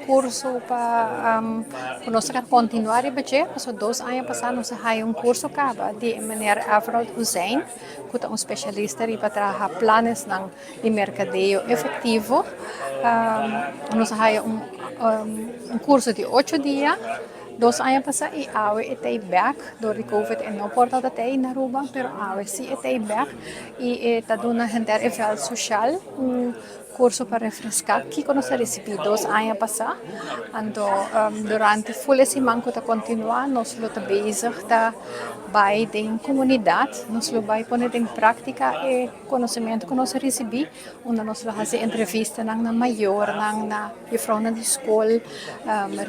Curso pa nos continua riba dje, paso 2 aña pasa nos a haya un curso caba di meneer Everald Hussein, cu ta un specialista pa traha plannan di mercadeo efectivo. Nos a haya un curso di 8 dia 2 aña pasa y awe e ta back door di COVID e no por ta tey na Aruba, pero awe si e ta back y ta duna henter e veld social un curso pa refresca kico nos a ricibi 2 aña pasa. Anto durante full siman cu ta continua, nos lo ta bezig ta bay den comunidad, nos lo bay pone den practica e conocimento cu nos a ricibi, unda nos lo haci entrevista na mayor, na juffrouw di scol,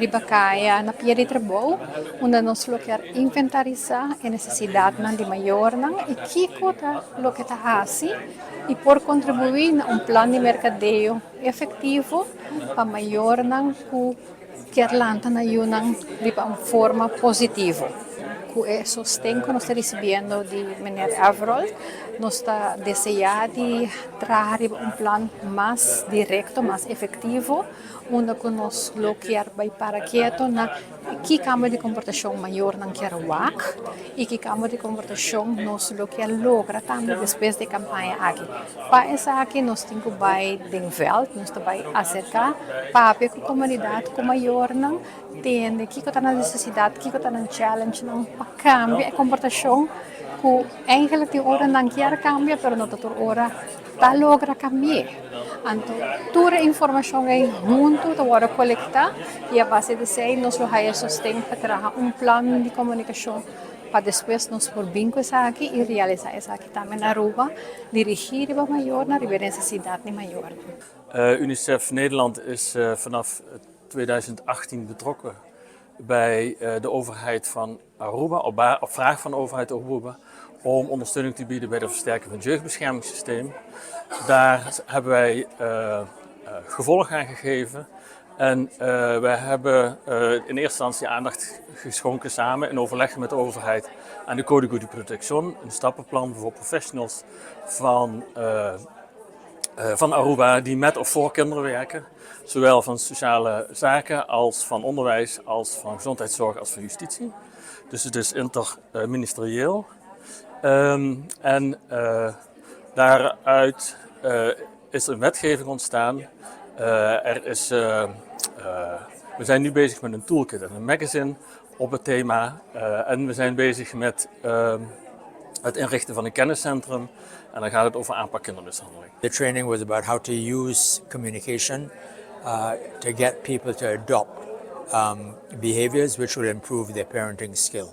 riba caya, na pia di trabou, unda nos lo kier inventarisa e necesidad di mayor y kico ta loke ta haci y por contribui na un plan di mercadeo efectivo pa mayornan cu kier lanta nan yiunan di un forma positivo. Cu e sosten cu nos ta ricibiendo di meneer Everald, nos ta desea di traha un plan mas directo, mas efectivo, unda cu nos lo kier bay para keto na ki cambio di comportacion mayornan kier wak y ki cambio di comportacion nos lo kier logra tambe despues di e campaña aki. Pa esaki nos tin cu bay den veld, nos ta bay acerca papia cu comunidad, cu mayornan, tende kico ta nan necesidad, kico ta nan challenge nan pa cambia e comportacion cu eigenlijk tin ora nan kier cambia, pero no tur ora ta logra cambia. Anto, tur informacion ey hunto ta wordo colecta y a base di esey nos lo haya sosten pa traha un plan di comunicacion pa despues nos por bin cu esaki y realisa esaki tambe na Aruba, dirigi riba mayornan, riba necesidad di mayor. UNICEF Nederland is vanaf 2018 betrokken bij de overheid van Aruba, op vraag van de overheid Aruba, om ondersteuning te bieden bij de versterking van het jeugdbeschermingssysteem. Daar hebben wij gevolg aan gegeven. En wij hebben in eerste instantie aandacht geschonken samen in overleg met de overheid aan de Código de Protección, een stappenplan voor professionals van Aruba die met of voor kinderen werken. Zowel van sociale zaken als van onderwijs, als van gezondheidszorg, als van justitie. Dus het is interministerieel. En daaruit is een wetgeving ontstaan. We zijn nu bezig met een toolkit en een magazine op het thema. En we zijn bezig met het inrichten van een kenniscentrum. En dan gaat het over aanpak kindermishandeling. The training was about how to use communication to get people to adopt behaviors which will improve their parenting skill.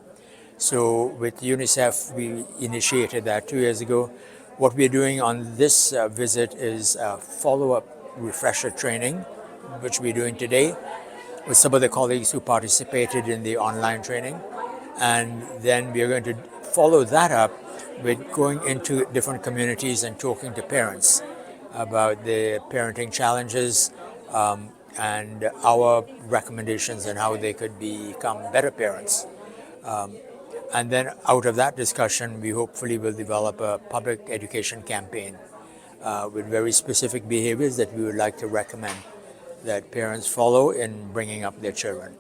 So with UNICEF, we initiated that 2 years ago. What we're doing on this visit is a follow-up refresher training, which we're doing today with some of the colleagues who participated in the online training. And then we are going to follow that up with going into different communities and talking to parents about the parenting challenges and our recommendations on how they could become better parents. And then out of that discussion, we hopefully will develop a public education campaign with very specific behaviors that we would like to recommend that parents follow in bringing up their children.